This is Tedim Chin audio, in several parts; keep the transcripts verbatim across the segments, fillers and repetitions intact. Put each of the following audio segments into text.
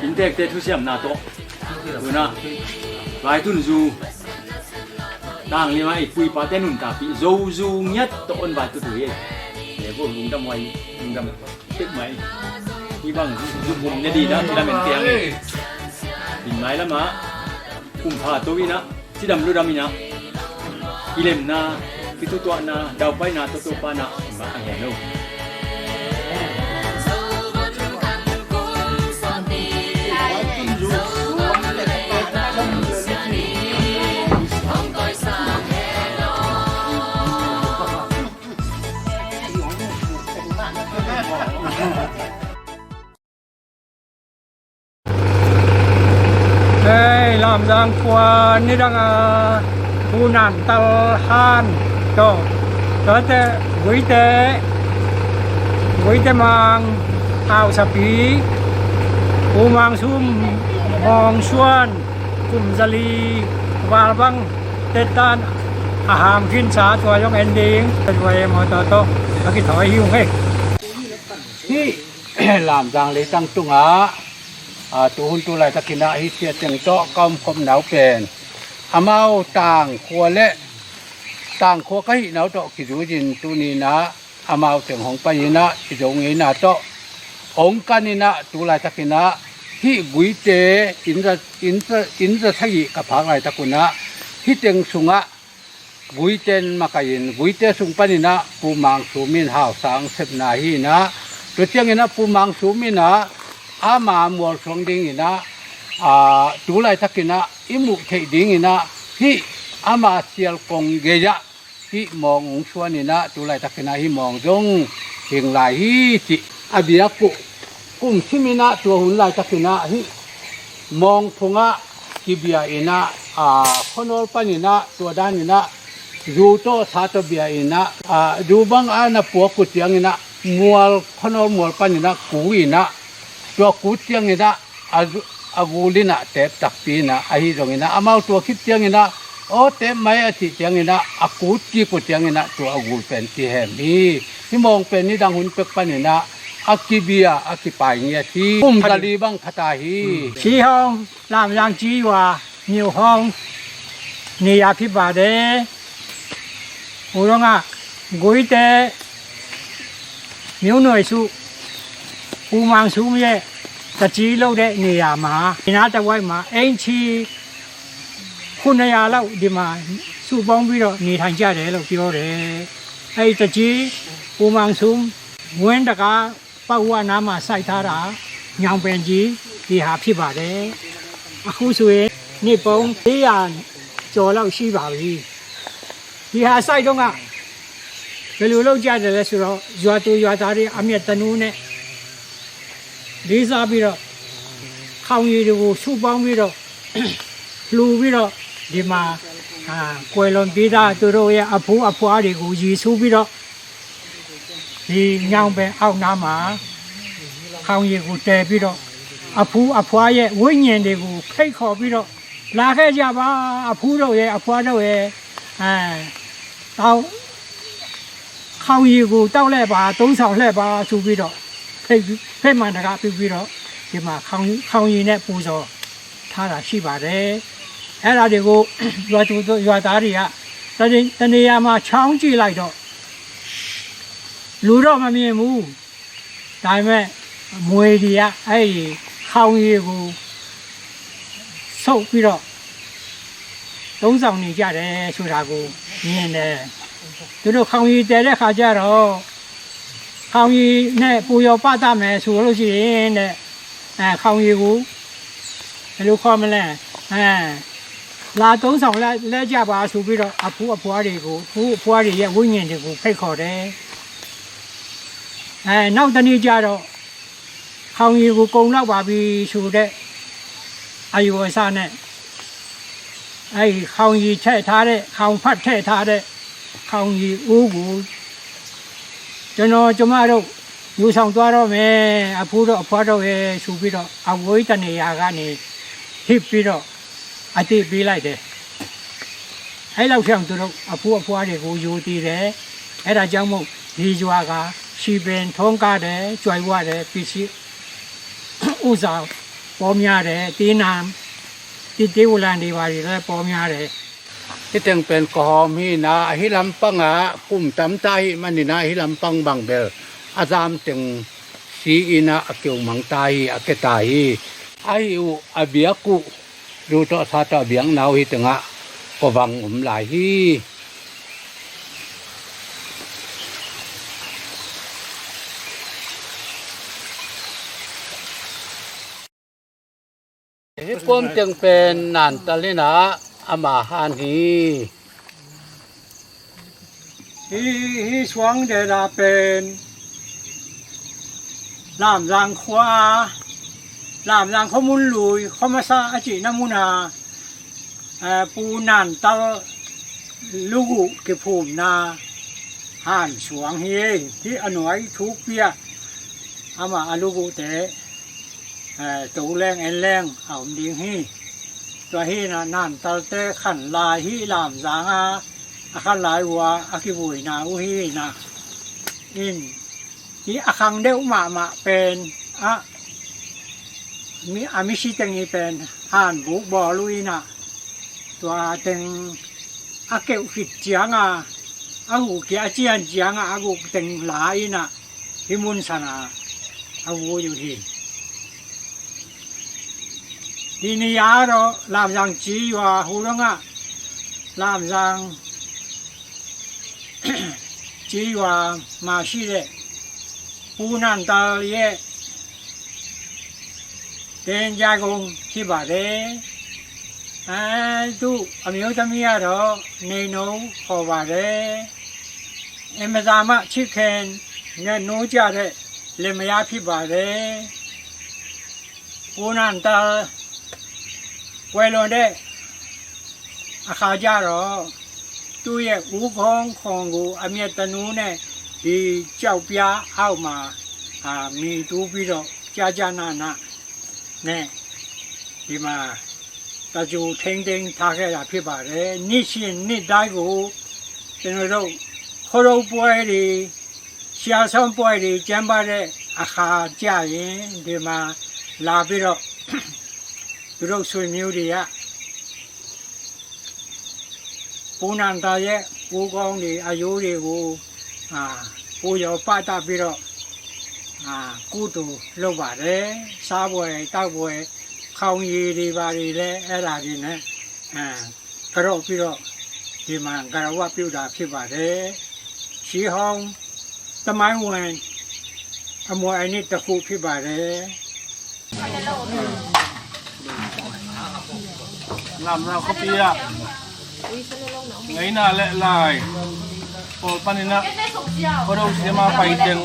Inntekte thusiamna tawh tuna vaitun zu tang lima i puipate nuntakpih zo zu ngiat tawh on vaitut uh hi. Levo lungdam huai lungdam tek mai. Hi bang zu bum ne di da kilamen tiang hi. Din mai lama kum pha to ina cidam ludam ina kilemna kitutuahna daupaina totopa na ma a ngen lo. Hei, Lamzang khua nidang a Pu Nan Tal Han tawh tuate Guite, Guite Mang Hau Sapi, Pu Mang Sum Mawng Suan kum zali val bang tetan a ham khinsa tua zong en ding tua e mawtaw tawh a kithawi hi ung hei. Hih Lamzang leitang tungah, a, tuhun tu laitakinah hih siateng tawh ka omkhopna uh pen amau Tangkhua le Tangkhua ka hihna uh tawh kizuiin tuninah amau teng hong paninah i Zo ngeina tawh hong kaninah tu laitakinah hih Guite inn za, inn za, inn za sagih ka phak laitakunah hih teng sungah Guite in makaih in Guite sung paninah Pu Mang Sum in Hau Sang sepna hi inah tua cianginah Pu Mang Sum inah ama mualsuang dinginah, a, tu laitakinah i muh theih dinginah hih ama sialkong gei-ah hih mawng hong suaninah tu laitakinah hih mawng zong hing lai hi cih a biak uh kum siminah tua hun laitakinah hih mawng phungah kibia inah, a, khuanawl paninah tua daninah zu tawh sa tawh bia inah, a, zu bang a na puak uh cianginah mual khuanawl mual paninah ku inah tua ku cianginah a zu, a gul inah teep takpi inah ahi zonginah amau tua khit cianginah aw teep mai a cih cianginah a kut kik uh cianginah tua a gul pen kihem hi. Hih mawng pen nidang hun pek paninah a kibia a kipai ngiat hi. Kum zali bang phata hi. Ci hong Lamzang ci ua niu hong ni a phibade. Hu dongah Guite မျိုးနွယ်စု ပူမန်ဆူရဲ့ တကြီးလုပ်တဲ့နေရာမှာ ဒီနားတဝိုက်မှာ အိမ်ခြေ ခုနှစ်ရာလောက် ဒီမှာ စုပေါင်းပြီးတော့ နေထိုင်ကြတယ်လို့ ပြောတယ်။ အဲဒီတကြီး ပူမန်ဆူ ဝင်းတကား ပတ်ဝန်းနားမှာ စိုက်ထားတာ ညောင်ပင်ကြီး ဒီဟာဖြစ်ပါတယ်။ အခုဆိုရင် နှစ်ပေါင်း လေးရာကျော်လောက် ရှိပါပြီ။ ဒီဟာစိုက်တုန်းက ဘယ်လိုလုပ်ကြတယ်လဲဆိုတော့ ရွာသူရွာသားတွေ အမျက်တနူနဲ့ လေးစားပြီးတော့ ခေါင်ရေတွေကို စုပေါင်းပြီးတော့ လှူပြီးတော့ ဒီမှာ အာ ကွယ်လွန်ပြီးသား သူတို့ရဲ့ အဖိအဖွားတွေကို ရေစုပြီးတော့ ဒီညောင်ပင်အောက်နားမှာ ခေါင်ရေကို တည်ပြီးတော့ အဖိအဖွားရဲ့ ဝိညာဉ်တွေကို ဖိတ်ခေါ်ပြီးတော့ လာခဲ့ကြပါ အဖိတို့ရဲ့ အဖွားတို့ရဲ့ အဲ တောင်း ခေါင်ရေကို တောက်လှည့်ပါ သုံးဆောင်လှည့်ပါ ဆိုပြီးတော့ ဖိတ် ဖိတ်မှန်တကားပြုပြီးတော့ ဒီမှာ ခေါင် ခေါင်ရေနဲ့ ပူဇော်ထားတာ ရှိပါတယ်။ အဲ့ဒါတွေကို ရွာသူ ရွာသားတွေက တနေ တနေရာမှာ ချောင်းကြည့်လိုက်တော့ လူတော့ မမြင်ဘူး။ ဒါပေမဲ့ အမွေတွေက အဲ့ဒီ ခေါင်ရေကို ဆုပ်ပြီးတော့ သုံးဆောင်နေကြတယ်ဆိုတာကို မြင်တယ်။ သူတို့ ခေါင်ရေတည်တဲ့ခါကျတော့ ခေါင်ရေနဲ့ ပူဇော်ပသမယ်ဆိုလို့ရှိရင်တဲ့ အဲ ခေါင်ရေကို ဘယ်လိုခေါ်မလဲ အဲ လာသုံးဆောင်လက်လက်ကျပါဆိုပြီးတော့အဖူအဖွားတွေကိုဖူအဖွားတွေရဲ့ဝိညာဉ်တွေကိုဖိတ်ခေါ်တယ်အဲနောက်တနေ့ကျတော့ခေါင်ရီကိုကုံလောက်ပါပြီဆိုတဲ့အယူအဆနဲ့အဲဒီခေါင်ရီထည့်ထားတဲ့ခေါင်ဖတ်ထည့်ထားတဲ့ခေါင်ရီဦးကိုကျွန်တော်ကျမတို့ယူဆောင်သွားတော့မယ်အဖူတို့အဖွားတို့ရဲ့ဆိုပြီးတော့အဝေးတနေရာကနေဟစ်ပြီးတော့ အတည့်ပေးလိုက်တယ်။အဲလောက်ဆံအောင်သူတို့အဖူအဖွားတွေကိုယူတည်တယ်။အဲဒါကြောင့်မို့ဒီရွာကစည်ပင်ထုံးကားတယ်၊ကြွယ်ဝတယ်၊ပစ္စည်းဥစ္စာပေါများတယ်၊တင်းနံတင်းတင်းဝလံတွေပါတွေလည်းပေါများတယ်။ Hih teng pen ka hawm hi na, ahi lampang ah kum tam ta hi manin ah ahi lampang bang bel a zam teng si in ah a keu mang ta hi, a ke ta hi. Ahi uh a biak uh Zu tawh sa tawh a biakna uh hi tengah kawvang om lai hi. Hih kuam teng pen nantal in ah ama han hi. Hi, hi suang deda pen Lamzang khua, Lamzang khua mun lui, khua masa a cihna muna, eh, Pu Nantal luguh kiphumna han suang hi, hi a nuai thuk pia, ama a luguh te, eh, to leng en leng a om ding hi. Tua hi na Nantalte khan lai hi Lamzang a, a khan lai ua a kivuina uh hi na. In, hi a khang deuh mahmah pen, a, mi, a misi teng hi pen, han buk bawl uh hi na. Tua teng a keuh khit cianga, a huh kia a cian cianga, a guk teng la hi na. Hi mun sana a vui uh hi. Tini a ro Lamzang ci yua hu dong a Lamzang ci yua ma si le Pu Nantal ye တင်ပြကုန်ဖြစ်ပါတယ်အဲသူ့အမျိုးသမီးကတော့နေနိုးခေါ်ပါတယ်အင်မတန်မှချစ်ခင်နဲ့နိုးကြတဲ့လင်မယားဖြစ်ပါတယ်ကိုနန်တန်ကွယ်လွန်တဲ့အခါကျတော့သူ့ရဲ့ဦးခေါင်းခွန်ကိုအမျက်တနူးနဲ့ဒီကြောက်ပြားအောက်မှာအာမြေတူးပြီးတော့ကြာကြာနာနာနဲ့ဒီမှာတကြိုထိန်းသိမ်းထားခဲ့တာဖြစ်ပါတယ်။နှစ်စဉ်နှစ်တိုင်းကိုကျွန်တော်တို့ဟောတော့ပွဲတွေဆရာဆောင်ပွဲတွေကျင်းပတဲ့အခါကျရင်ဒီမှာလာပြီးတော့သူတို့ဆွေမျိုးတွေကပူနန္တာရဲ့ဦးခေါင်းတွေအရိုးတွေကိုအာပူရောပတ်တတ်ပြီးတော့အာကုသိုလ်လုပ်ပါတယ်။စားပွဲတောက်ပွဲခေါင်းရည်တွေပါတွေလည်းအဲ့ဒါတွေနဲ့အာ ကရော့ပြီးတော့ဒီမှာဂါရဝပြုတာဖြစ်ပါတယ်။ရှီဟောင်းသမိုင်းဝင်အမွေအနှစ်တစ်ခုဖြစ်ပါတယ်။ Lamna khuapi ah ngaihna le lai pawl panin ah khuado siama pai teng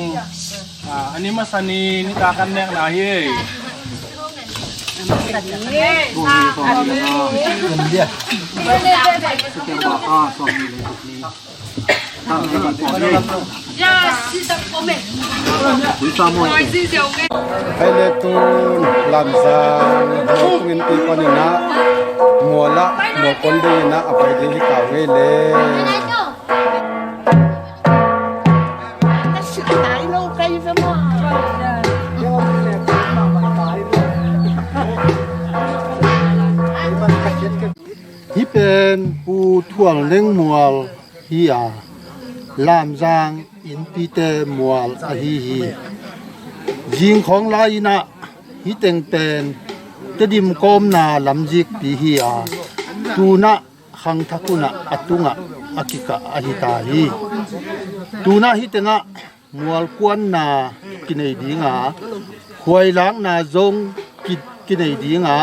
a ni masa ni nitak an nekna hi. Hei le tun Lamzang mual tungin pi panin ah mual ah mual pon dingin ah a pai ding hi kau ngei le. Hih pen Pu Thual Neng mual hi a, Lamzang innpite mual ahi hi. Zing khawng lai-in ah hih teng pen Tedim kawmna lamzikpi hi a, tu-in ah khangthak hun ah a tungah a kikah ahi ta hi. Tu-in ah hih tengah mualkuanna kinei ding a, khuailakna zong ki, kinei ding a,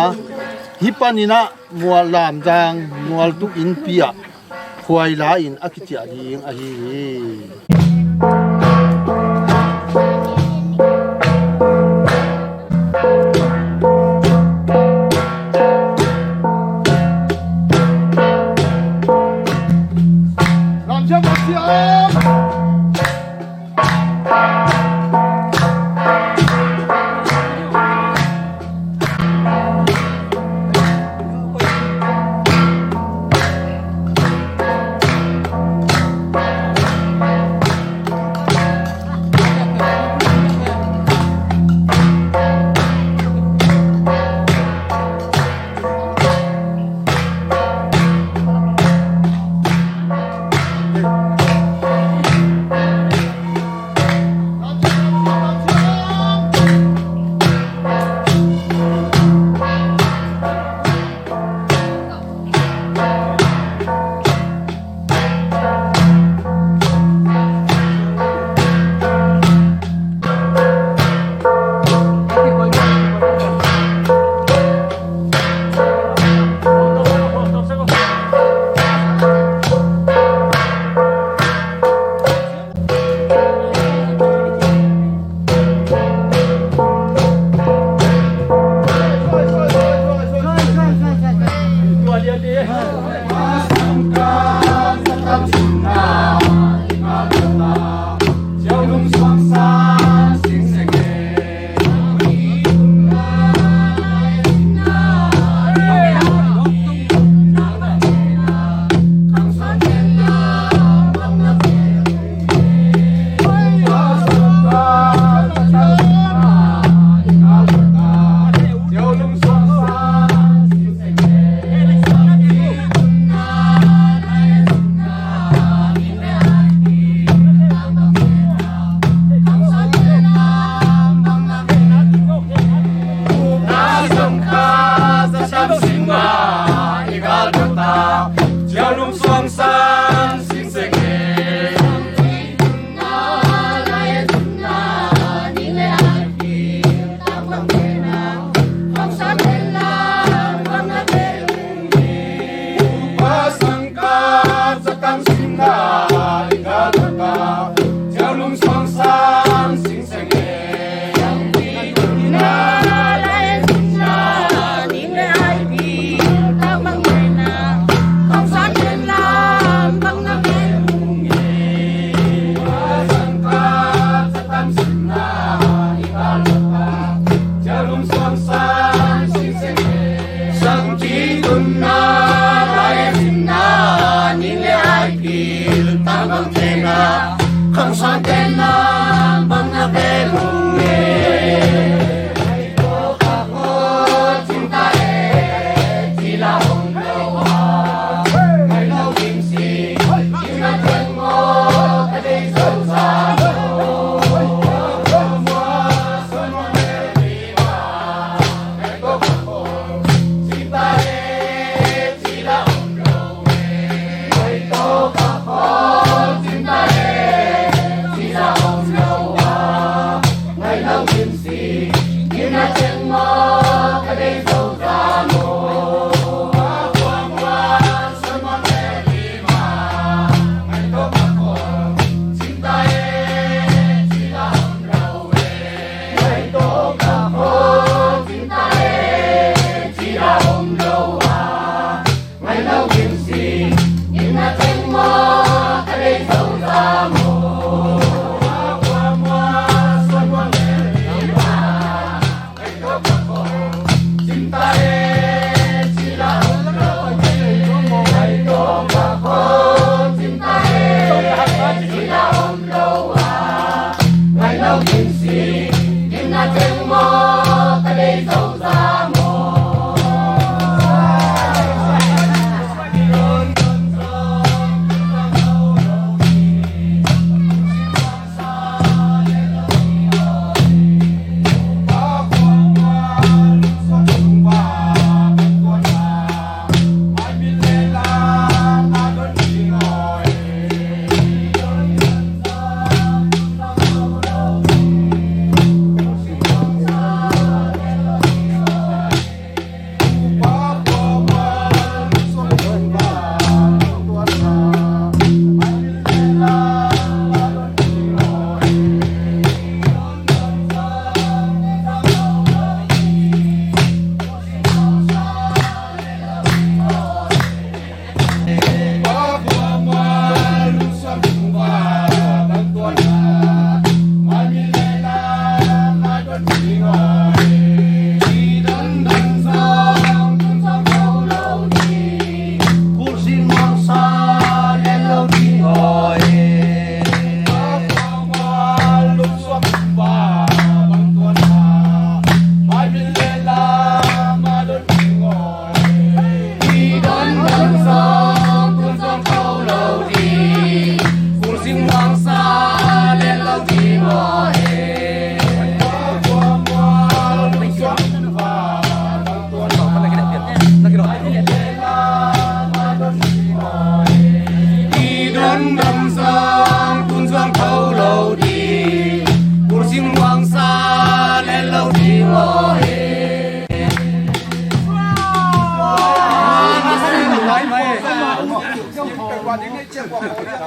Hih panin ah Mual Lamdang Mualtu Innpi ah khuai la-in a kiciah ding ahi hi.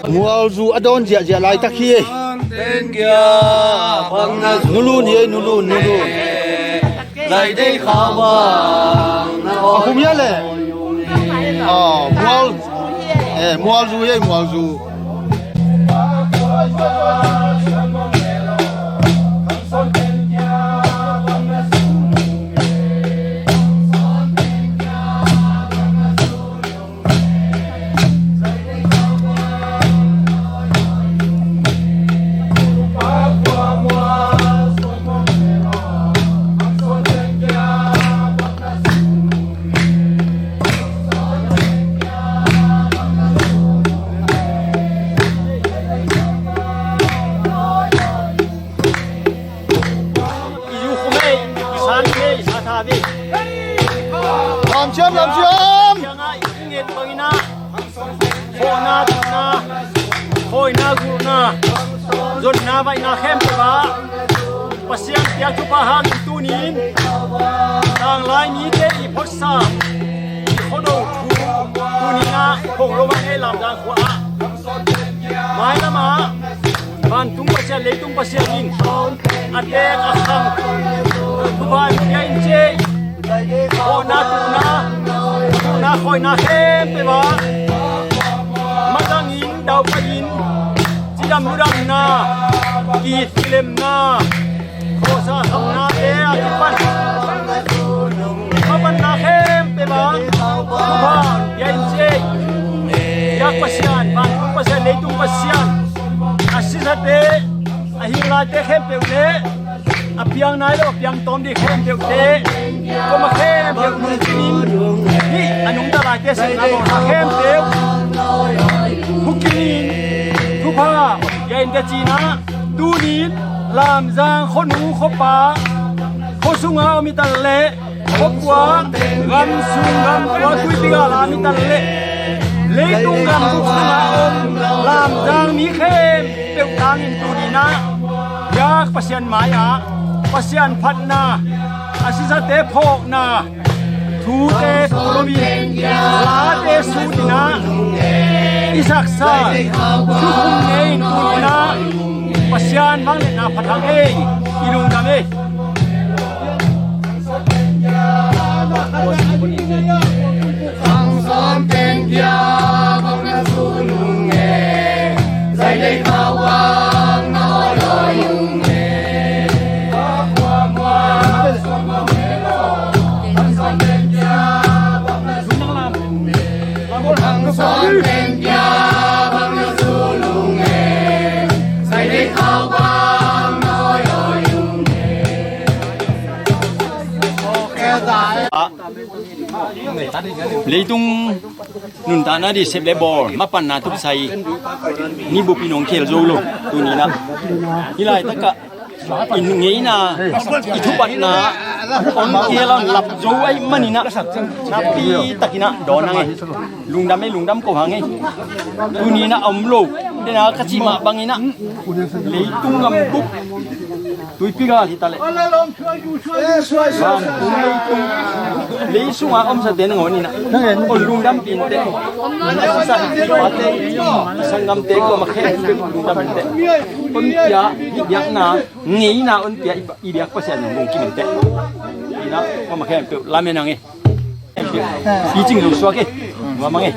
Mualzu a dawn ziahziah laitak hi. Nulun hi ei, nulun, nulun. A khum hia le? Ah, mual, eh, mualzu hi ei, mualzu. I yu khum ei, i san ei, i sa tha ei. Lamciam, lamciam. Ciangah i nget bangin ah, khawhna, tutna, khawina, gulhna, zonna, vaihna khempeuh ah Pasian piak thupha hangin tuni-in tanglai mite i photsa, i khuado thu tuni-in ah khong lo mah ei, Lamzang khua ah. Mailam ah vantung Pasian, leitung Pasian in a tek a khang thupha in pia in ci ei. Khawhna, tutna, tutna, khawina khempeuh ah, madangin, daupaihin, cidam ludamna, kicilemna, khawsa khamnate a kipan, mapanna khempeuh ah thupha pia in ci ei. Biak Pasian, vantung Pasian, leitung Pasian, a sisate, a hing laite khempeuh le a piang nai lo, a piang tawm ding khempeuhte, kuamah khempeuh nungkinin, hih a nungta laite sepna bawlna khempeuh hukinin, thupha pia in teh ci-in ah, tuni-in Lamzang khuanu khuapa, khua sunga om i tal leh, khua pua, gam sung gam pua, Tuipi gal a om i tal leh, leitung gam bup sunga om Lamzang mi khempeuh tangin tuni-in ah, biak Pasian mai-ah Pasian phatna, a sisate phawkna, thute thu loin, late sunin ah, i saksa thukhun nei-in tuni-in ah, Pasian vangliatna phat hang ei, i lungdam ei. Leitung nuntakna ding sep le bawl, mapanna tupsai, ni bup in hong khel zo lo, tuni-in ah. Hih laitakah i ngeina, i thupatna hong khel a hong lap zo ahih manin ah, nakpi takin ah dawn hang ei. Lungdam ei, lungdam ko hang ei. Tuni-in ah a om lo, den a ka cih mah bangin ah, leitung gam bup, Tuipi gal hi ta leh, vantung leitung, lei sunga omsate nangawn in ah, hong lungdampih in teh. Sisate, pate, sanggamte, kuamah khempeuh lungdam in teh. Hong pia, hih biakna ngeina hong pia, i biak Pasian hong lungkim in teh. Ina, kuamah khempeuh lamen hang ei. Picing lo suak ei. Nuam hang ei.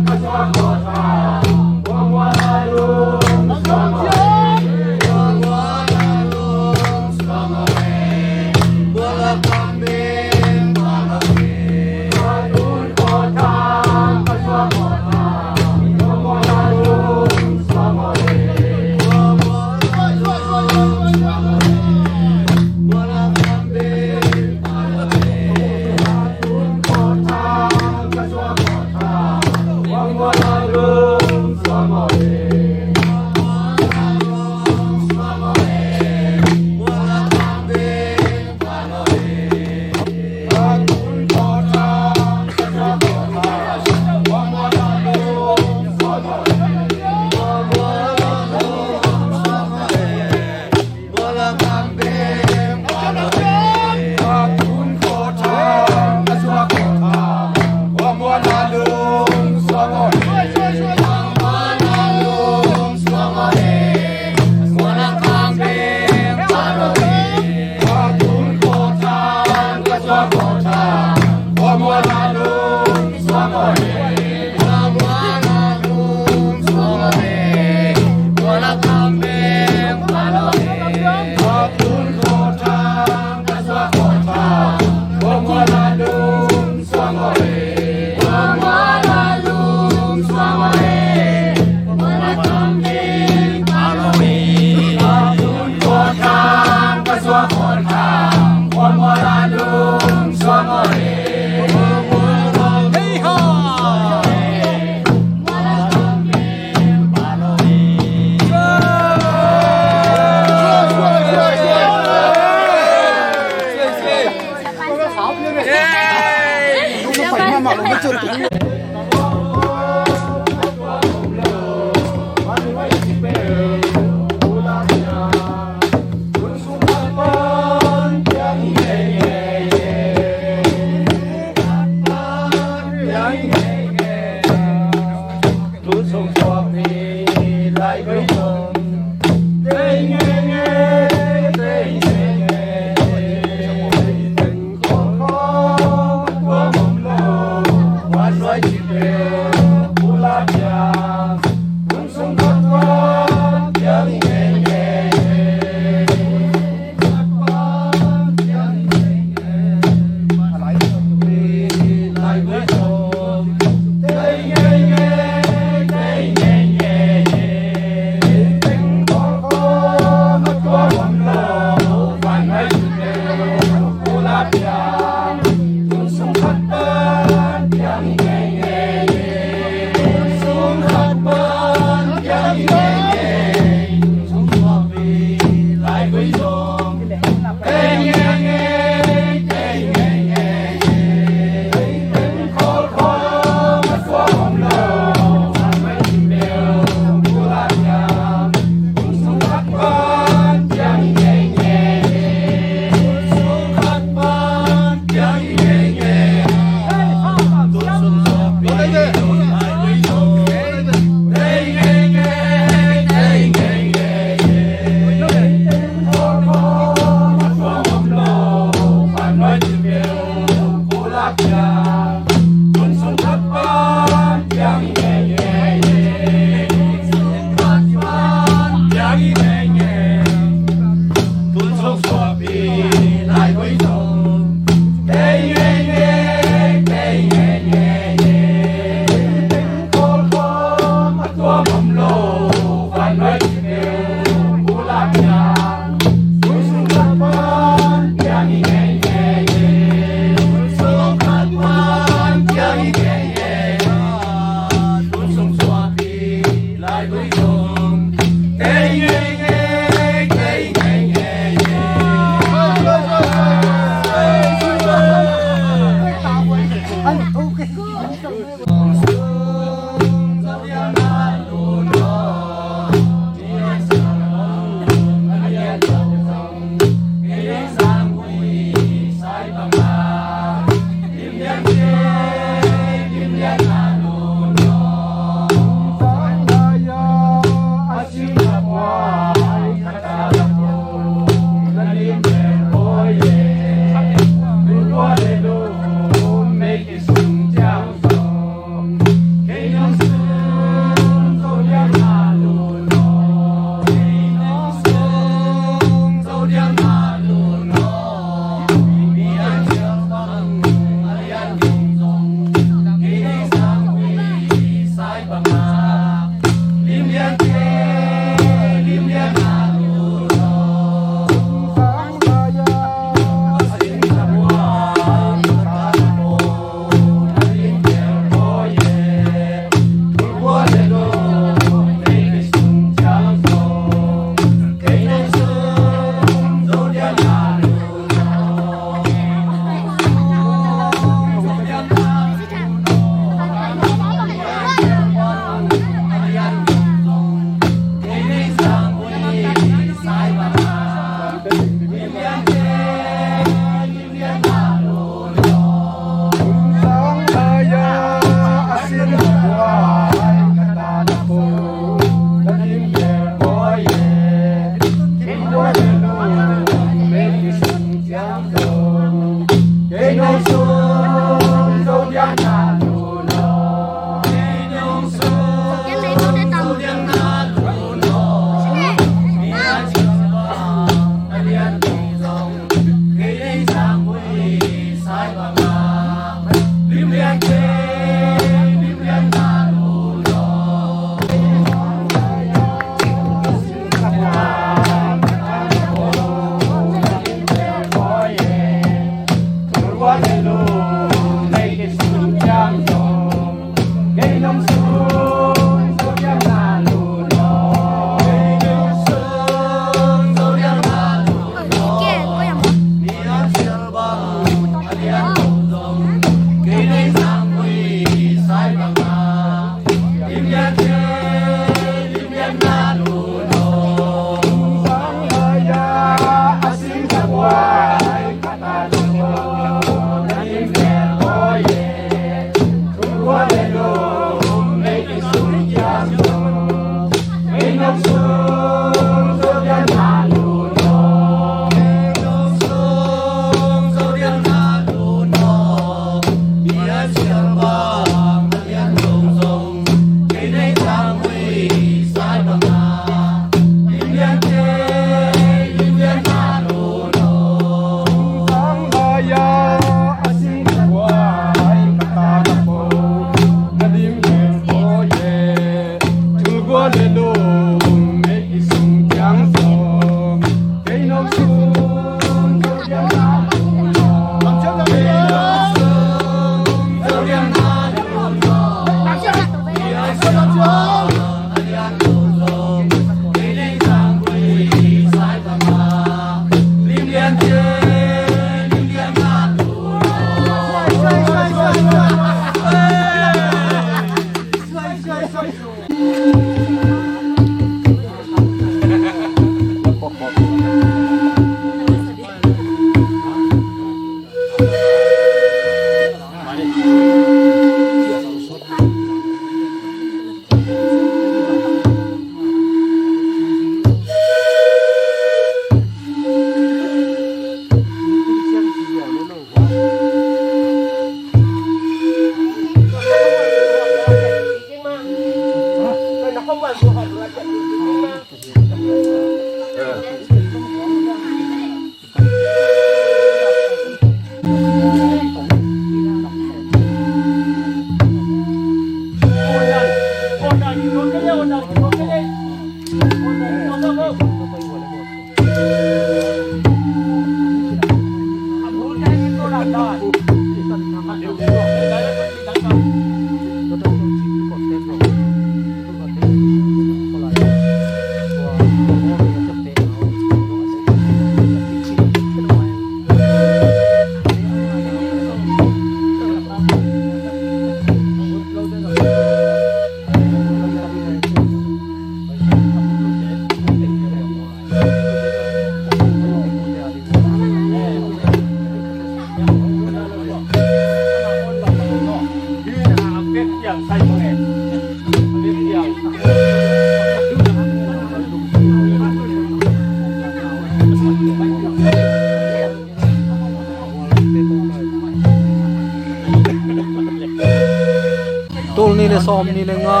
Tul nih le sawm nih le nga,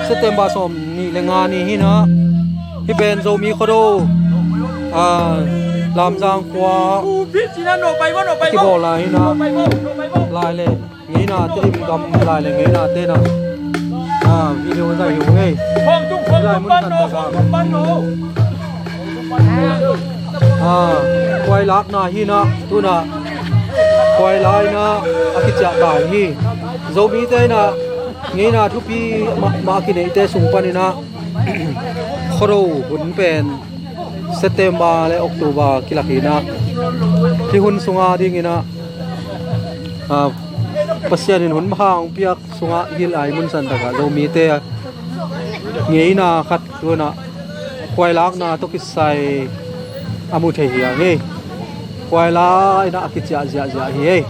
September sawm nih le nga ni hi na. Hih pen Zomi Khuado, ah, Lamzang khua a kibawl lai hi na. Lai le ngeina te, i gam lai le ngeina te na. Ah, video zai hi ung ei. Lai mun kan ta ka. Ah, khuai lakna hi na, tuna khuai lakna a kiciah ta hi. Zomite na ngeina thupi mah, mah kineihte sung panin a Khuado hun pen September le October kilak hi na. Hih hun sunga dingin a, ah, Pasian in hun bang hong piak sungah hih lai mun san takah Zomite ngeina khat tuna khuai lakna tawh kisai a mu thei hi a ngei. Khuai lakna a kiciah ziahziah hi ei.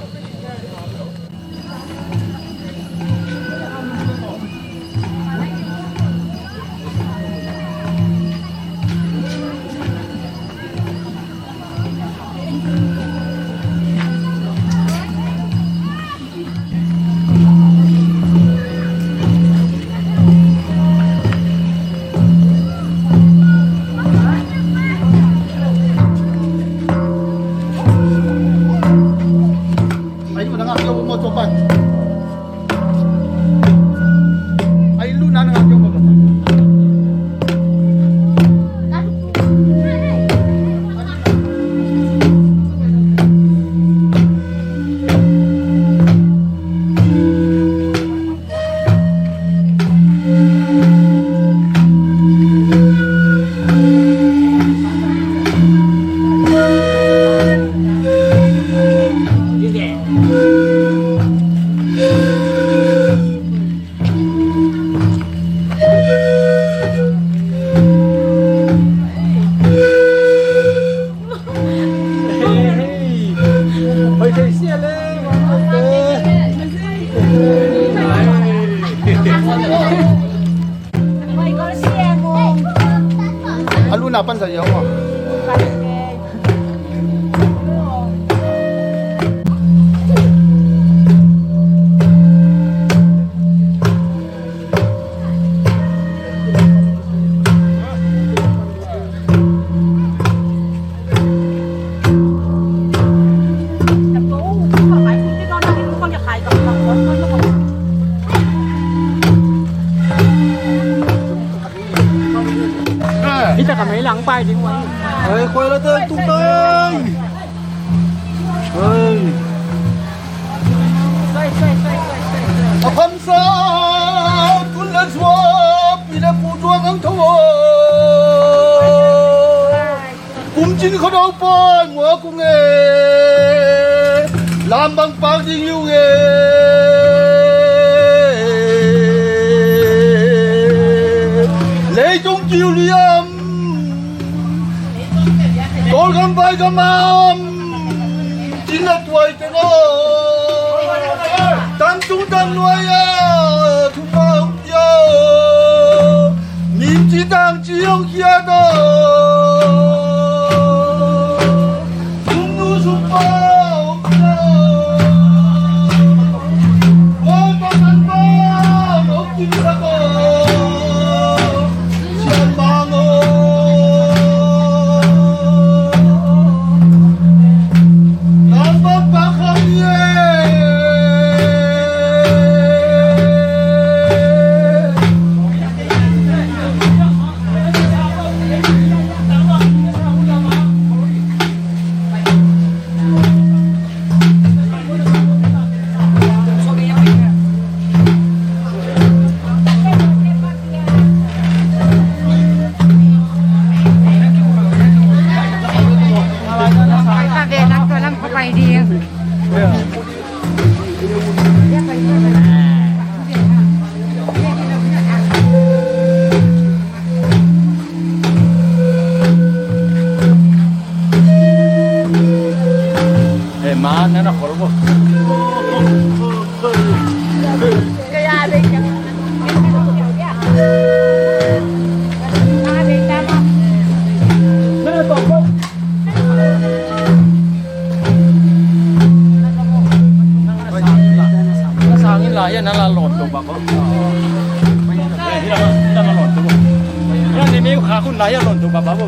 Ai, lu na ngak yo mo copan. Ai, lu na ngak yo mo copan. A lu na pan sa yo mo. Ita ka mei lang pai ding ua. Ei, koi la teng tung teng. Ei. A phamsa kun le suak pi le pu zuak ang tho. Kum cin khuado pan ngua kung e. Lam bang pak ding hi ung e. Leitung kiu liam, Kawlgam vaigam a om, cin le tuai teng aw. Tam tung tam nuai a thupha hong pia aw. Min ci tang ci hong khiat aw. Sumnu sumpa hong pia aw. Bawi Pasian bang hong kimsak aw. Sian mang aw. Lam bang pak hong hi e. Eh, ma, na na khol bo. Na sangin la, ya na la lon to ba ko. Ya ni mi kha kun la ya lon to ba ba ko.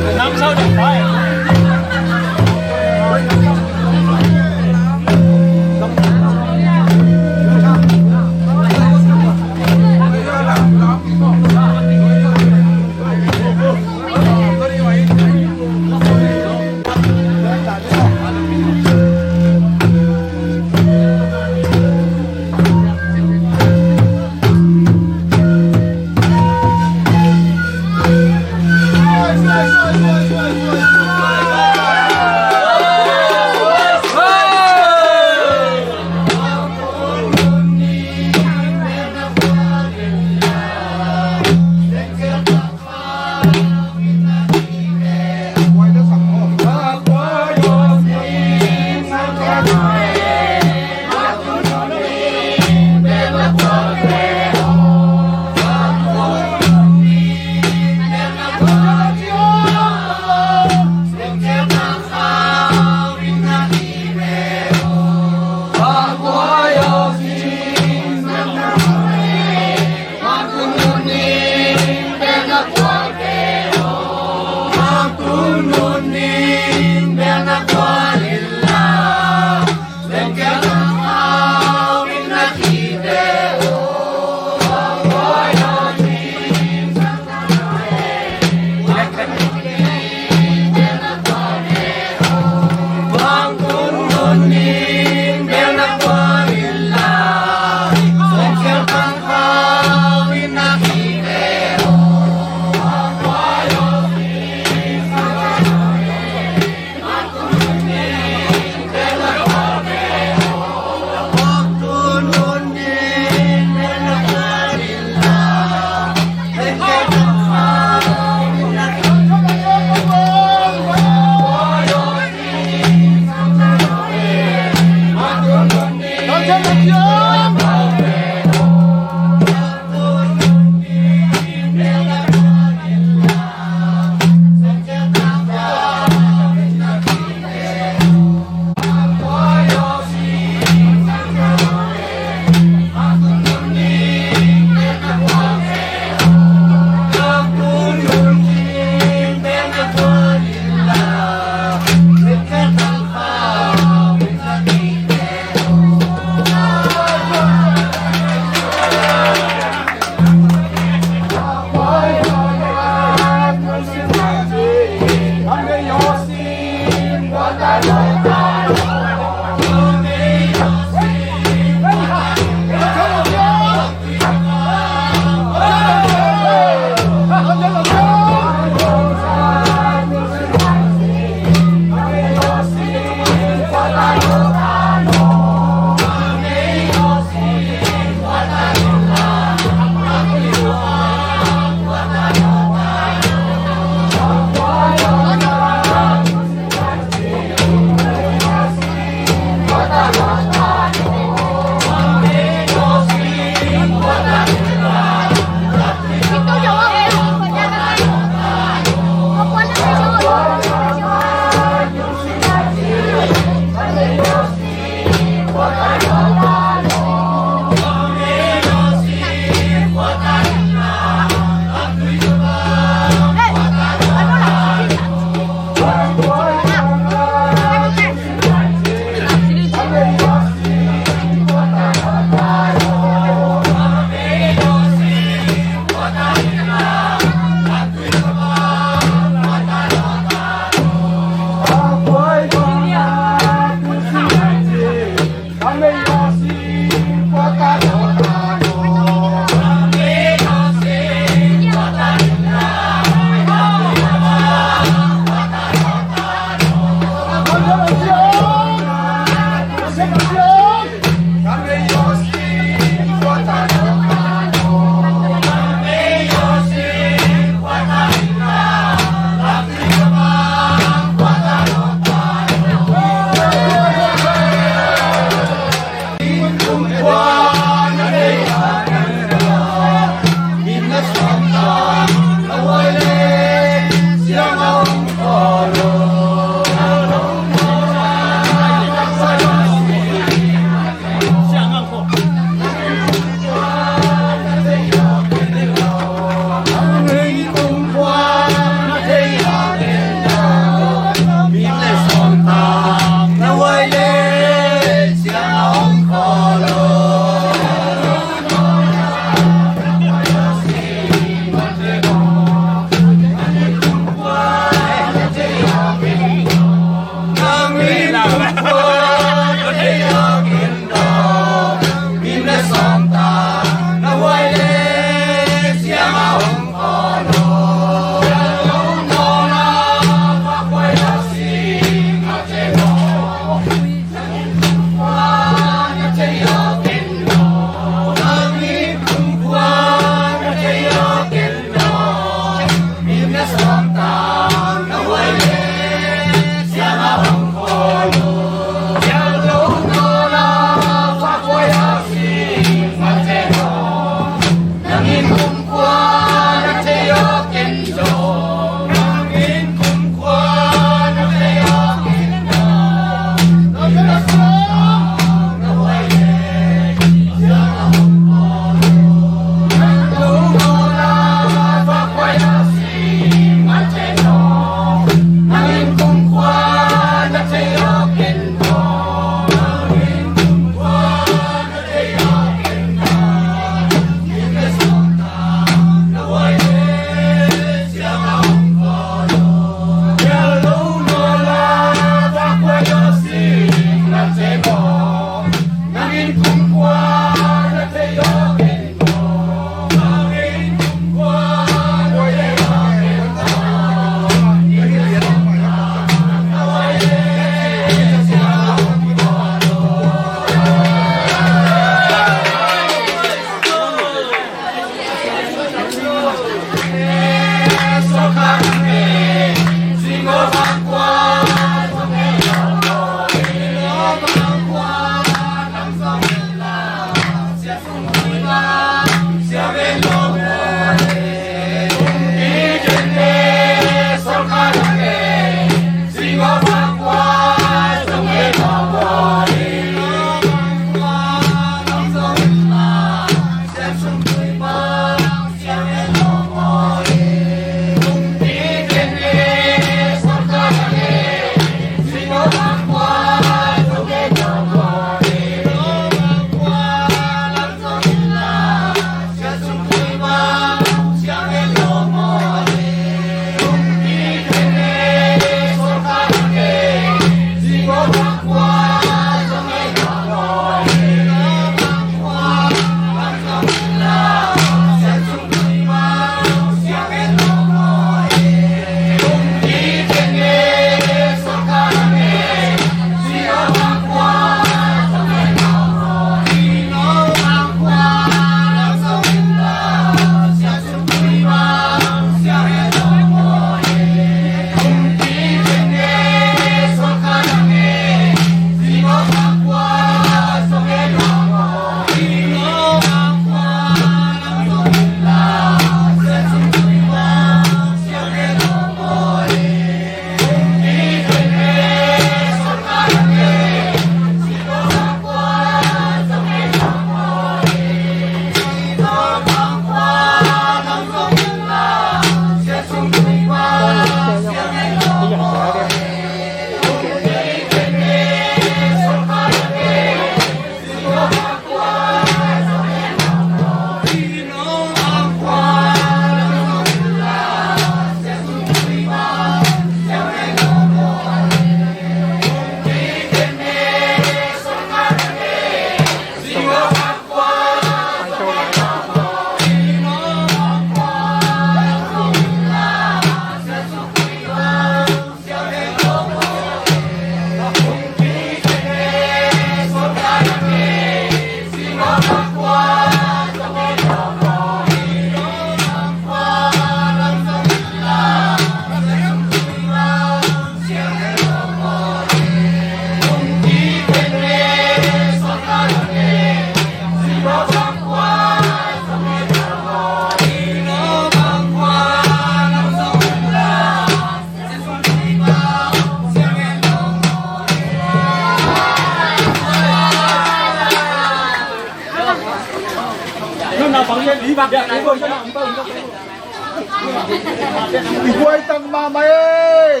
I huai tak mahmah ei.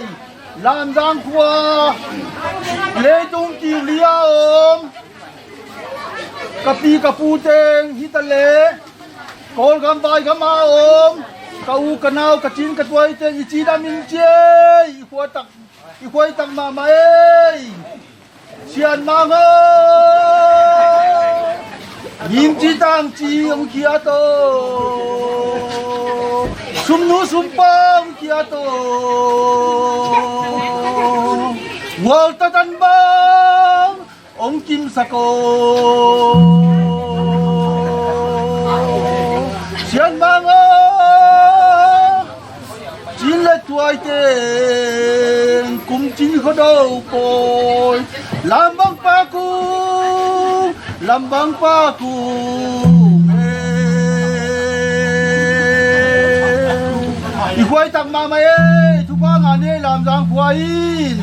Lamzang khua leitung kiu lia om. Ka pi ka pu teng hi ta le, Kawlgam vaigam a om, ka u ka nau ka cin ka tuai teng i ci dam in ci ei. I huai tak, i huai tak mahmah ei. Sian Mang aw, Ngim ci tang ci hong kiat aw, sumnu sumpa hong kiat aw, gualta tan bang hong kimsak aw. Sian Mang aw, Cin le tuai teng kum cin khuado pawi, lam bang pa kung, lam bang pa kung ei. I huai tak mahmah ei, thupha ngah ni ei Lamzang khua in.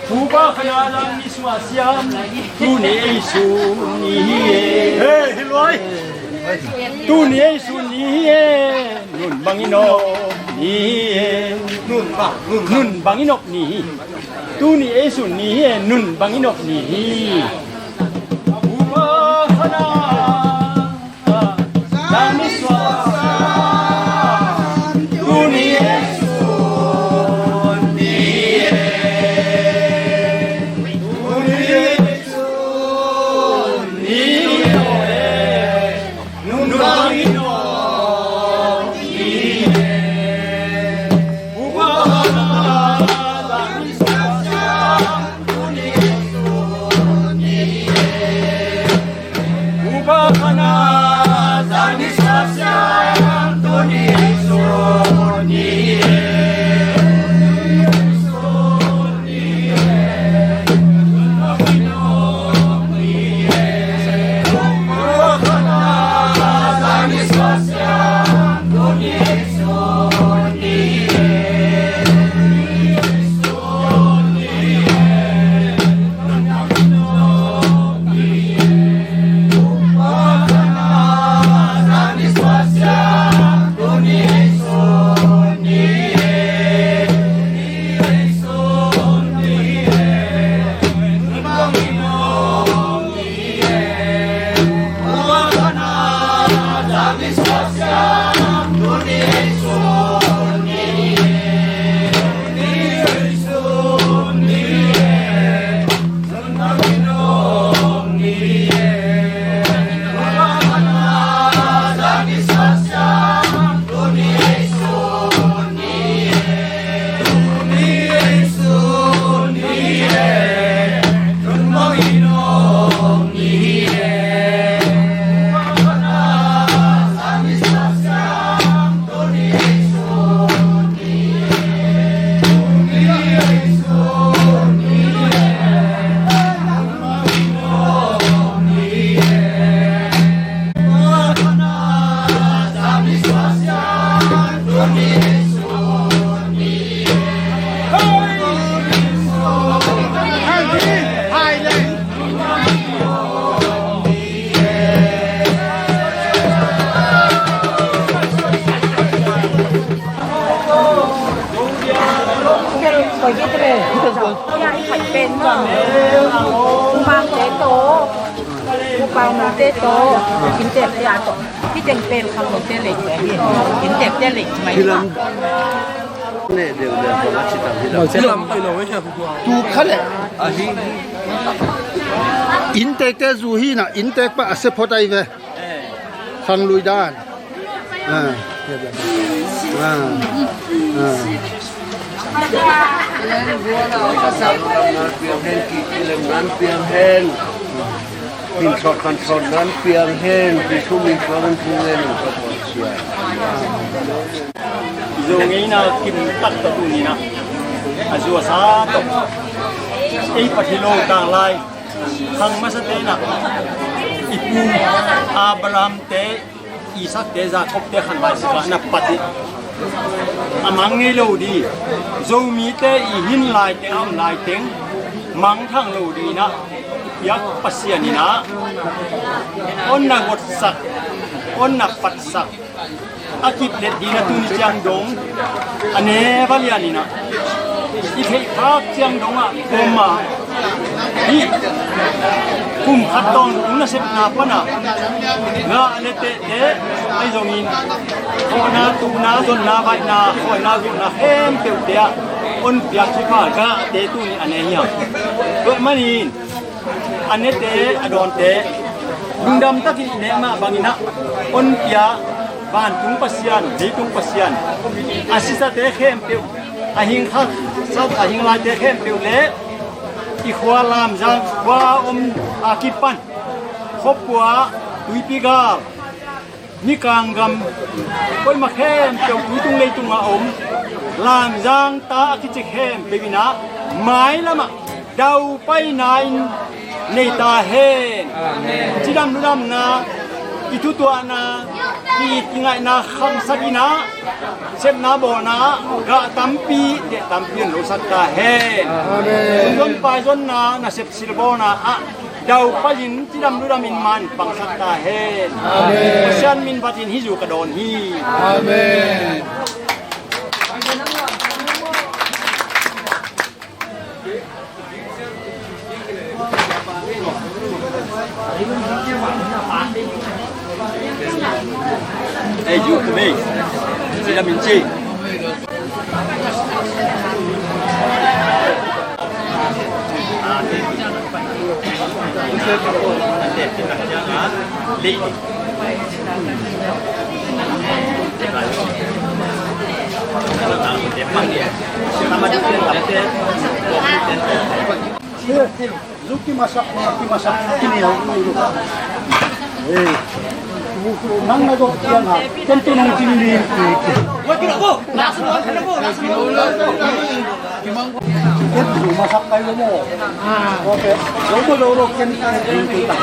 Pupa khana lam ni sungah siam, tuni ei sun ni hi e. Hei, hi luai. Tuni ei sun ni hi e. Nun bangin op ni hi e. Nun bang, nun bang. Nun bangin op ni hi. Tuni ei sun ni hi e. Nun bangin op ni hi. Pupa khana. Ya, i khat pen maw? Mupang te tawh, mupang mite tawh, inntek te a tawh. Hih teng pen khangno te lei te hi. Inntek te lei mai. Hilam. Ne deuh deuh bang a ci tam hilam. Hilam. Tu kha le. Ahi. Inntek te zu hi na, inntek pa a se phot ai ve. Khanglui dan. Ah. Ah. Ah. Piang hen, ki kilem nan piang hen. Min sawt kan sawt nan piang hen. Jesu min sawt nan piang hen. Zo ngeina kim tak tawh tuni-in a zuasa tawh ei phat hi lo tanglai. Khang masa te na i pu Abraham te, Isak te, Jakob te khanglai sik a na pat hi. A mang ngei lo di. Zomite i hin laiteng, a om laiteng mangthang lo di na piak Pasian in a hong na gotsak, hong na patsak. A kiplet ding a tuni ciang dong a ne va lian in a, i theih khak ciang dong a om a, hih kum khat tawntung nasepna pan a ngah le tehte ahi zongin, khawhna, tuhna, zonna, vaihna, khawina, zuhna khempeuhte ah hong piak kipha gahte tuni a ne hi hang. Tua ahih manin a nete, a dawnte lungdam takin i nek mah bangin a hong pia vantung Pasian, leitung Pasian, a sisate khempeuh, a hing khat, a hing laite khempeuh le i khua Lamzang khua om a kipan Khawpua, Tuipi gal, Mikang gam, koima khempeuh, tuitung leitung a om Lamzang ta a kici khempeuh in a mailam ah daupaina in nei ta hen. Amen. Cidam ludamna, i thutuahna, i it i ngaihna khangsak in a, sepna bawlna ah gah tampi, teh tampi hong losak ta hen. Amen. Zon pai zonna, nasep silbawlna ah daupai in, cidam ludam in man pangsak ta hen. Amen. Pasian min vat in hih zu ka dawn hi. Amen. Ei, zu kumei, cidam in ci. Zuk kimasak, kimasak, kinial. Eh, nang na zok kiang ha, ken tu nong kinial. Ken tu masak kai lo mo. Okay, lo mo lo lo ken kai tu ta.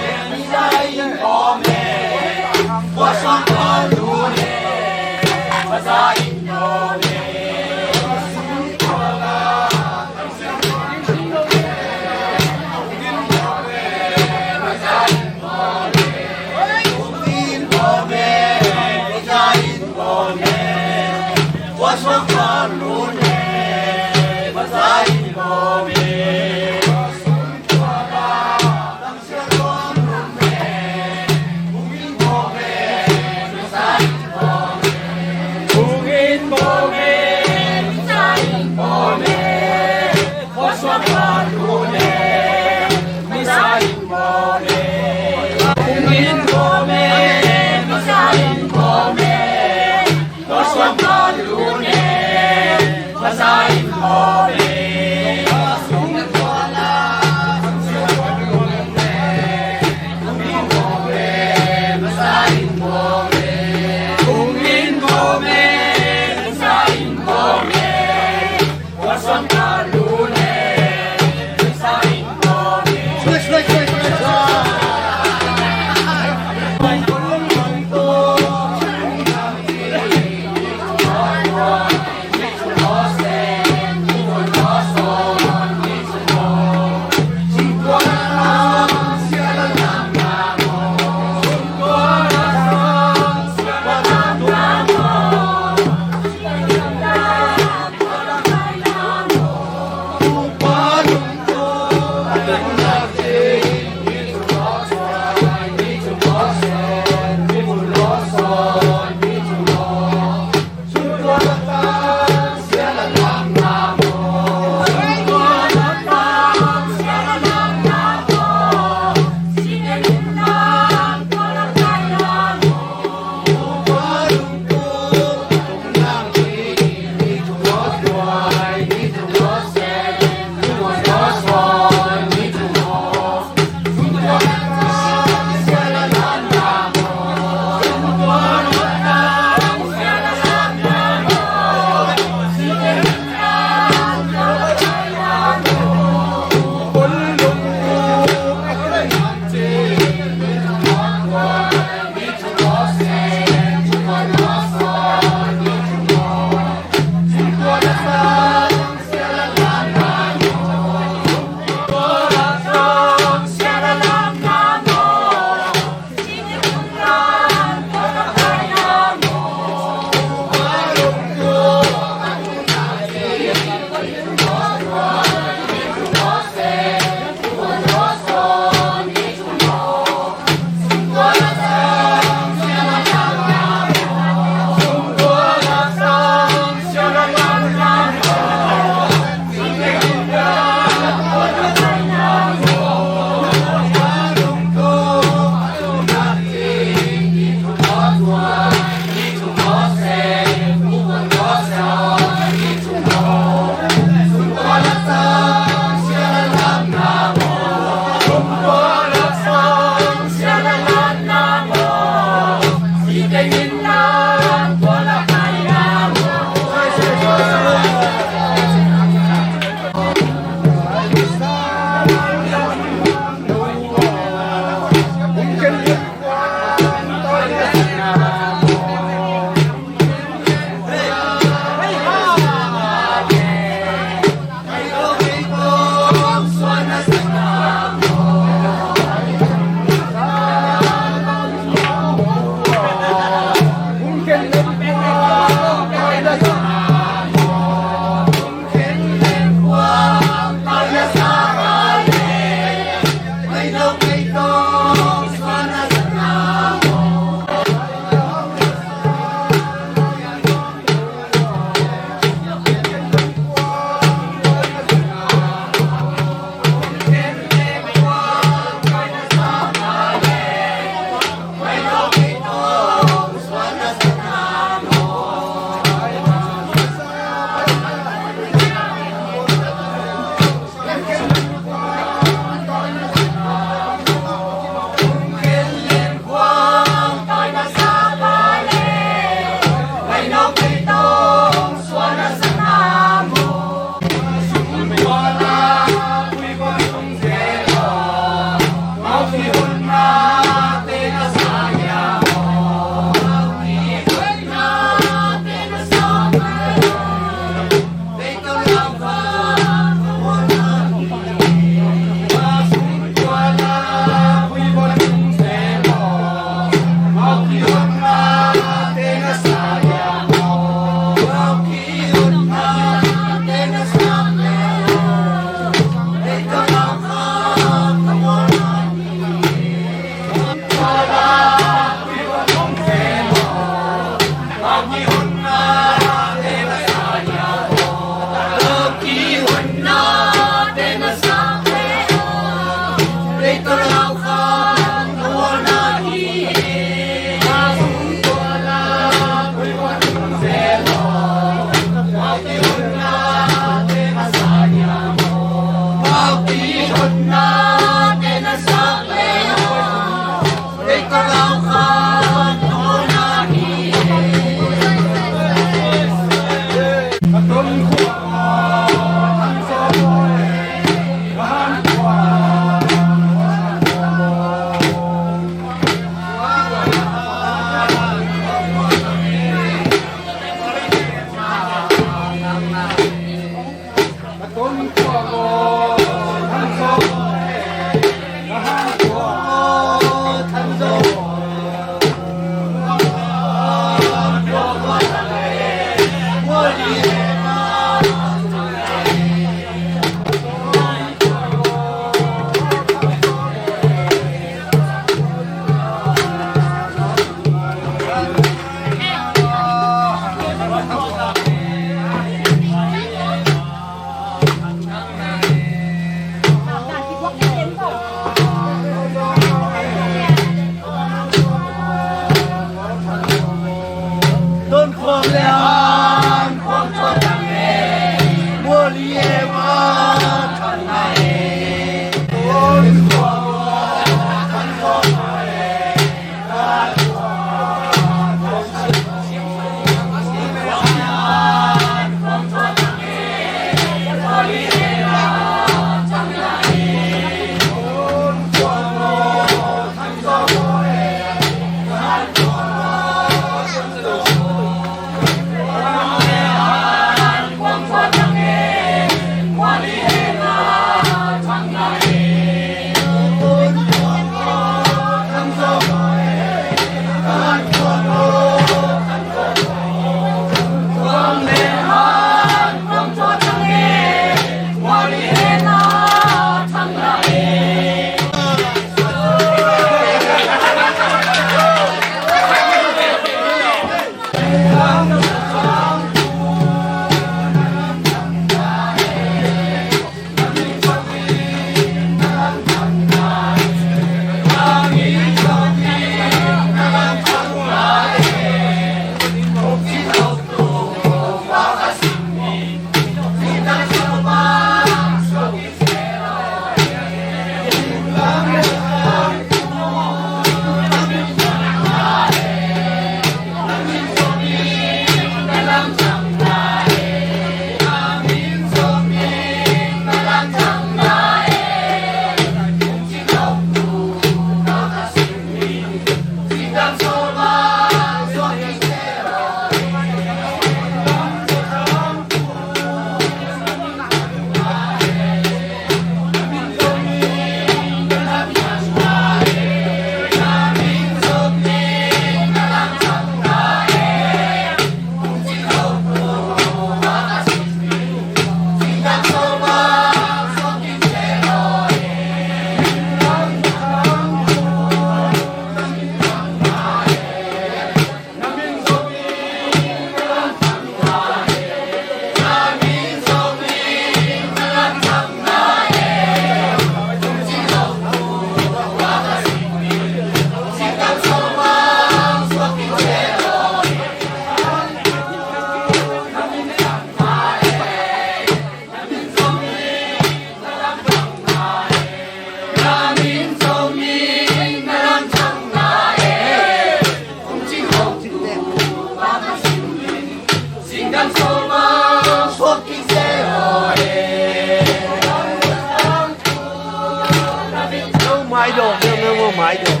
Mai dong, mai dong.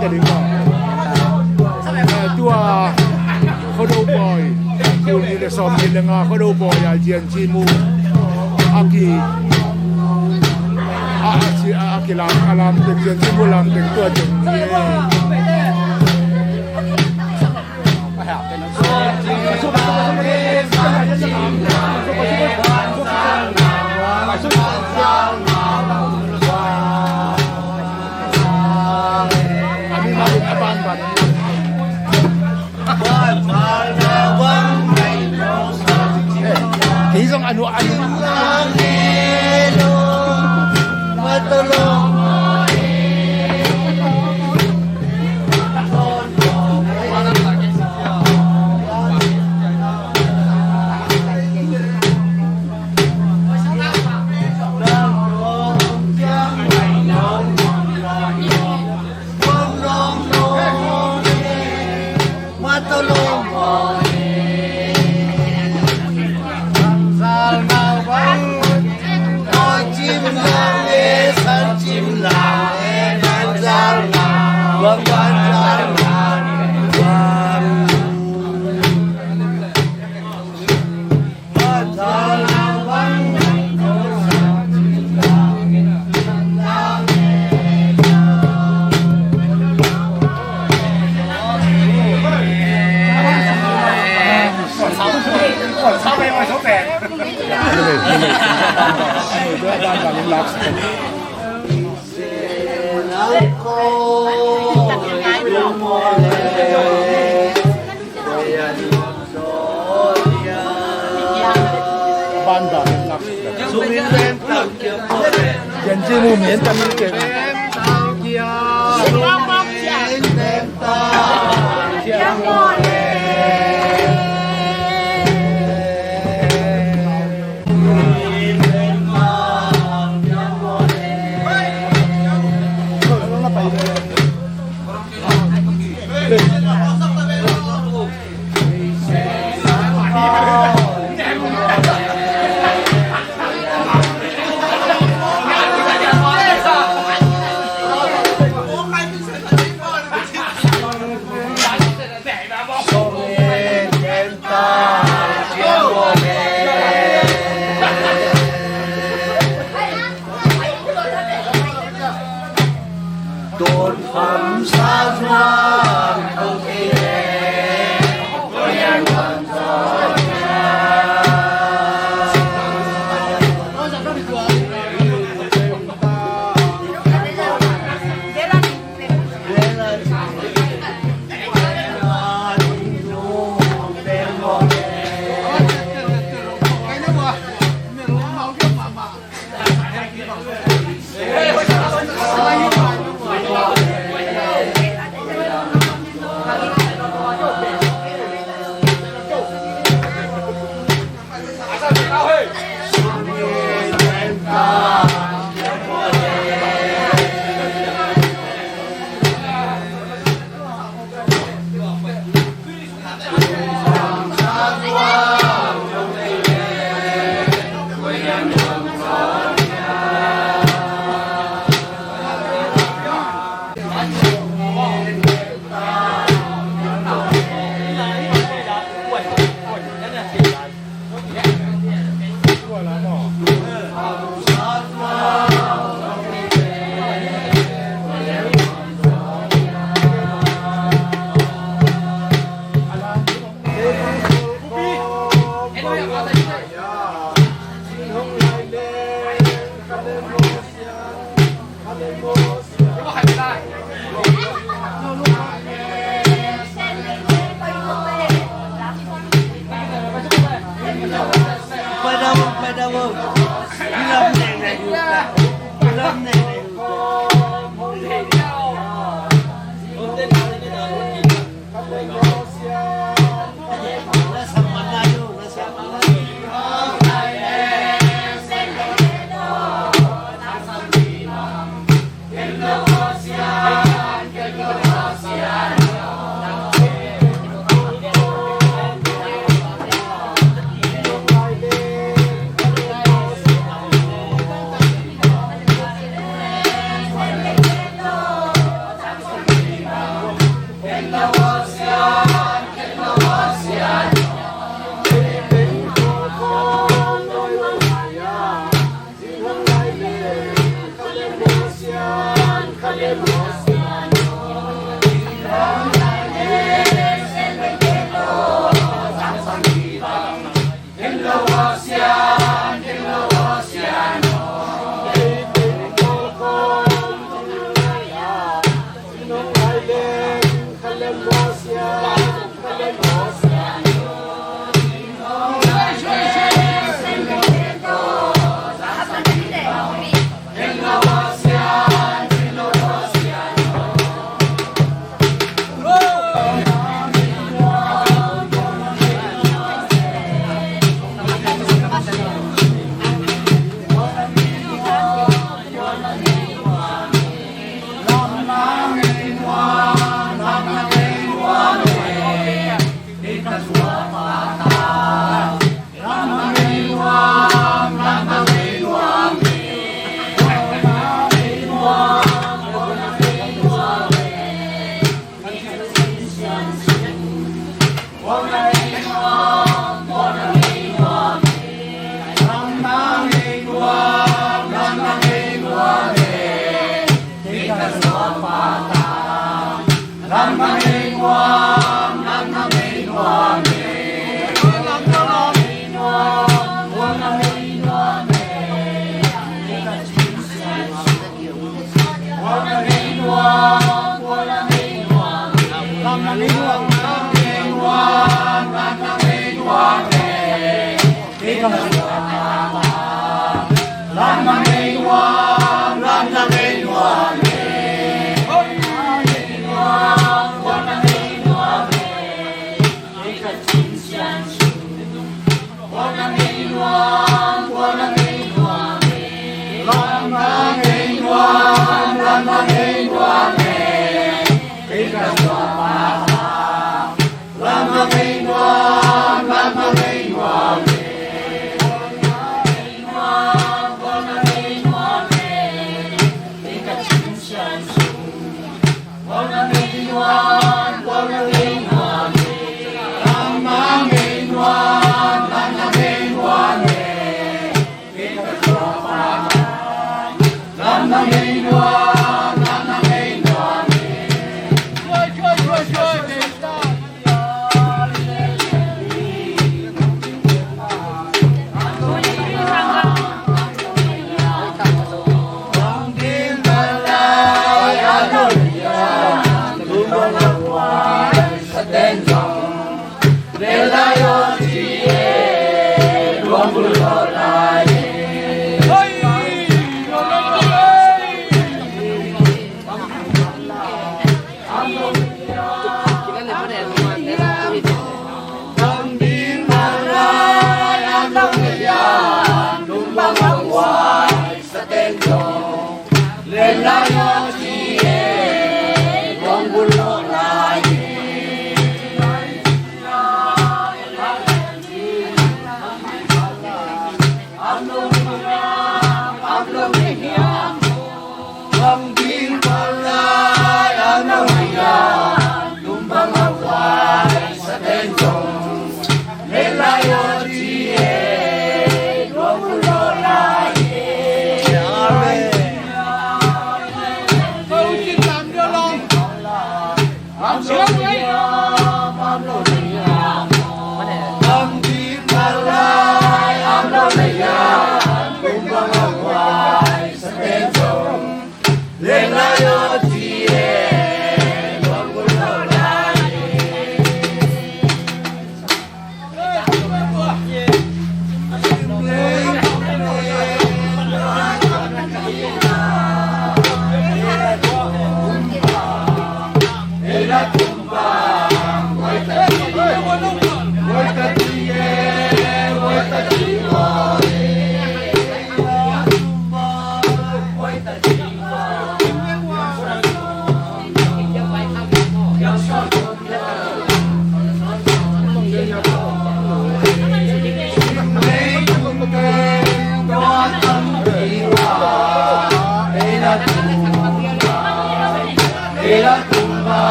Ka ding maw? Eh, tua Khuado Pawi, tul nih le sawm nih le nga Khuado Pawi a J N C mu a ki, a, a, si, a, a kilam, a lam teng, J N C mu lam teng tua teng ni. Kei zong a nu, a nu.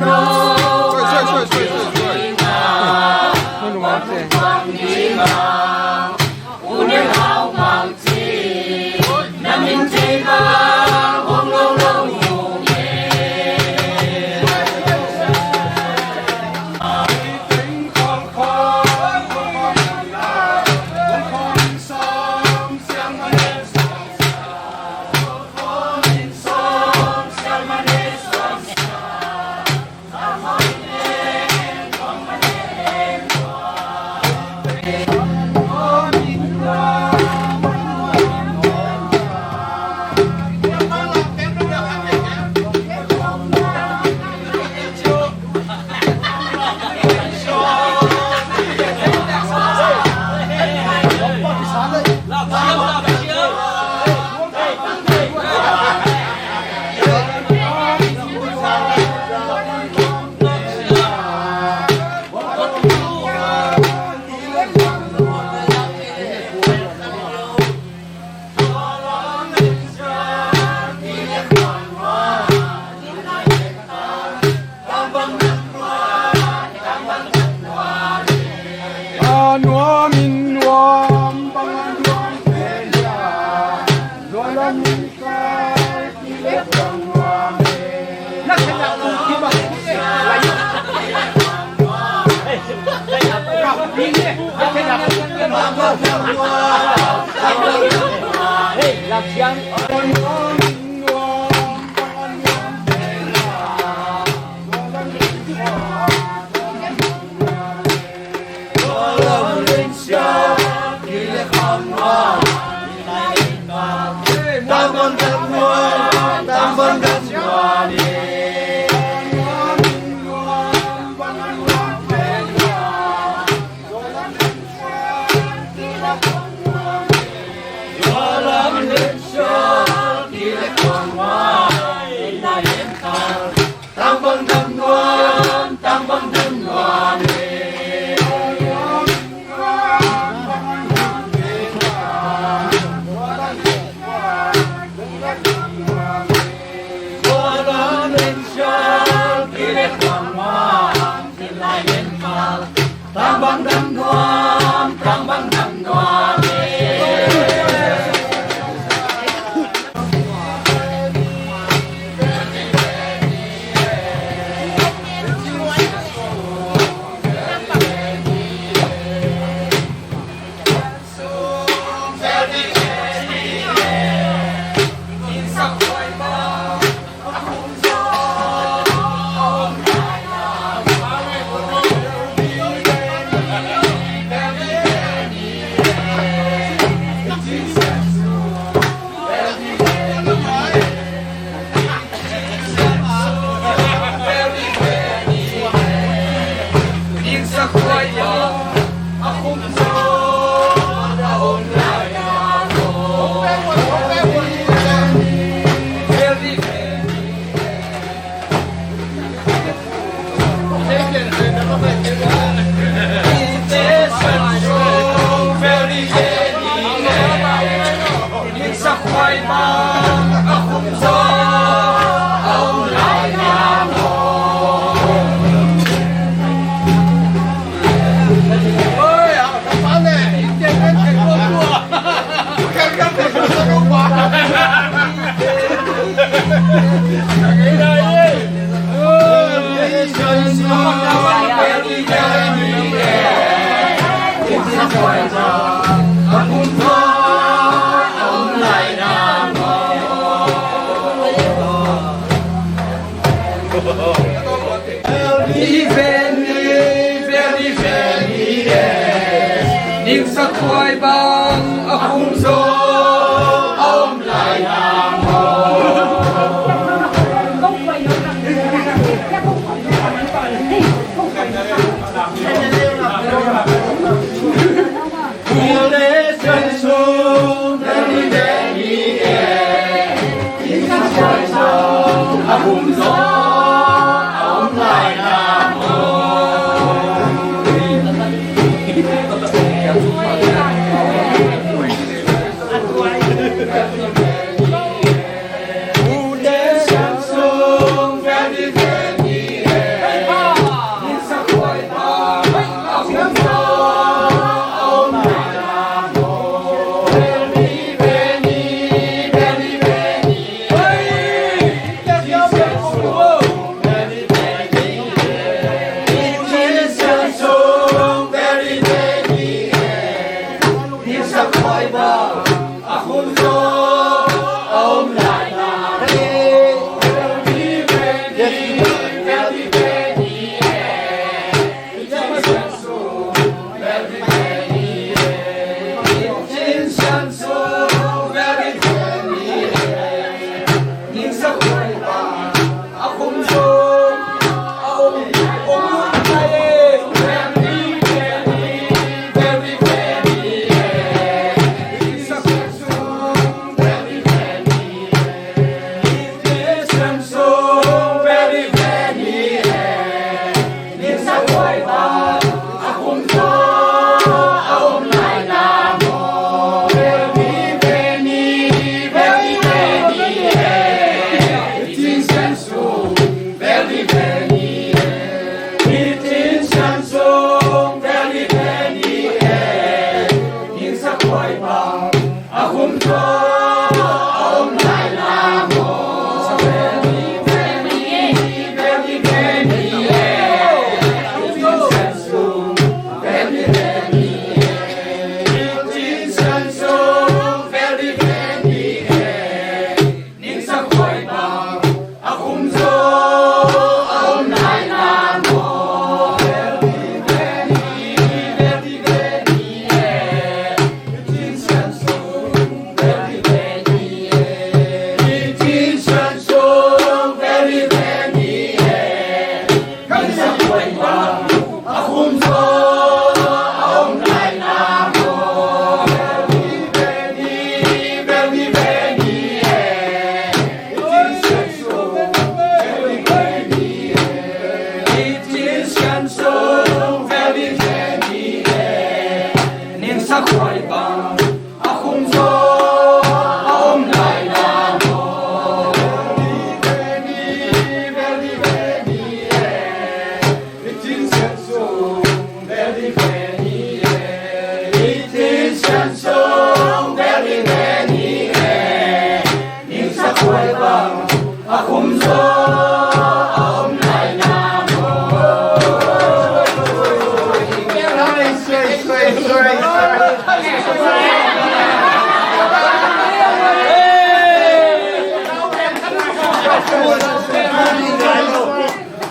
Sorry, sorry, sorry, sorry, sorry. Sorry. Hong lungdam te.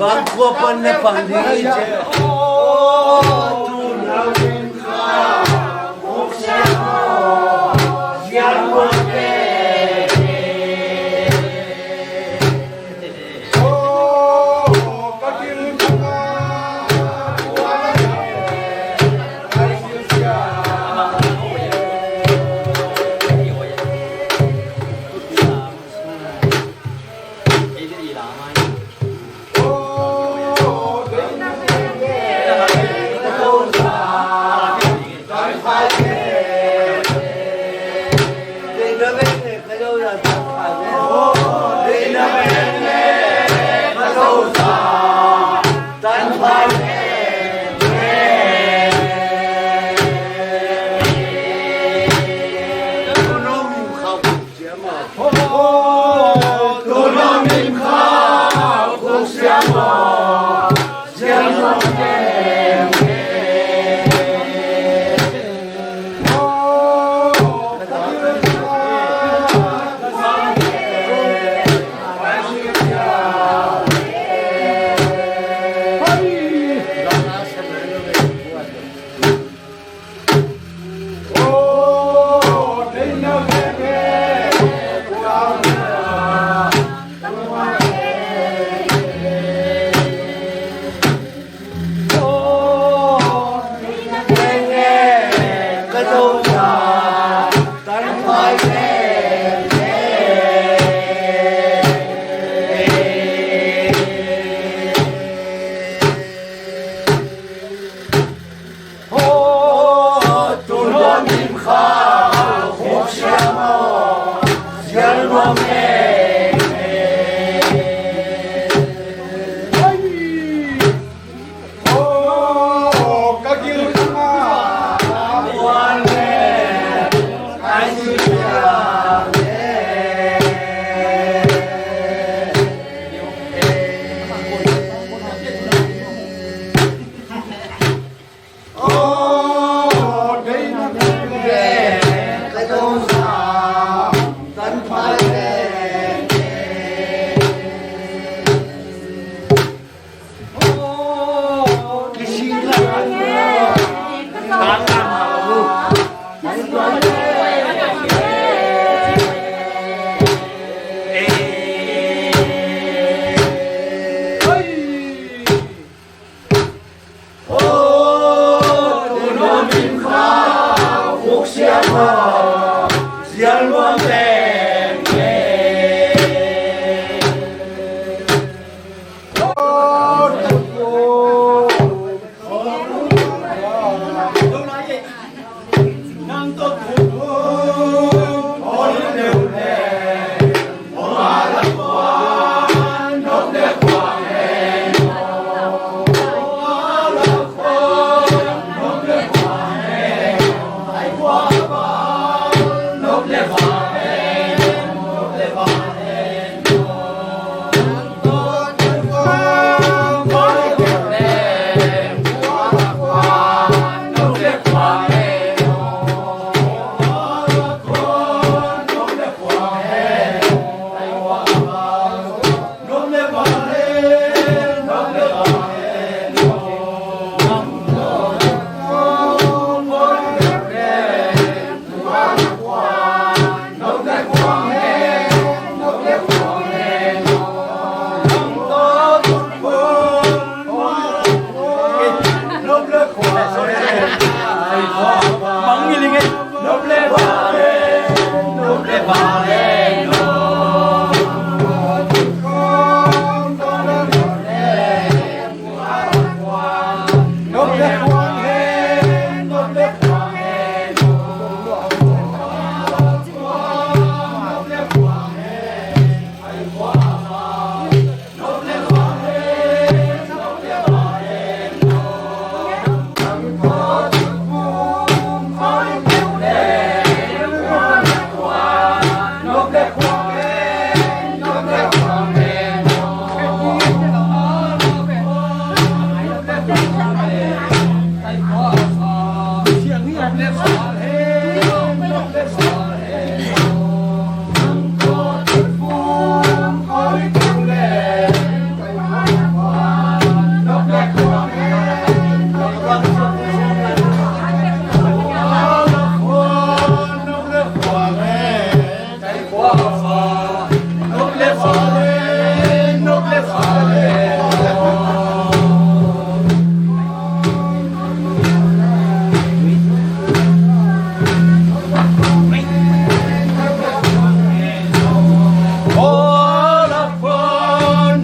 Bang khua pan na pang ding i ci.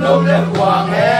Om le kuang he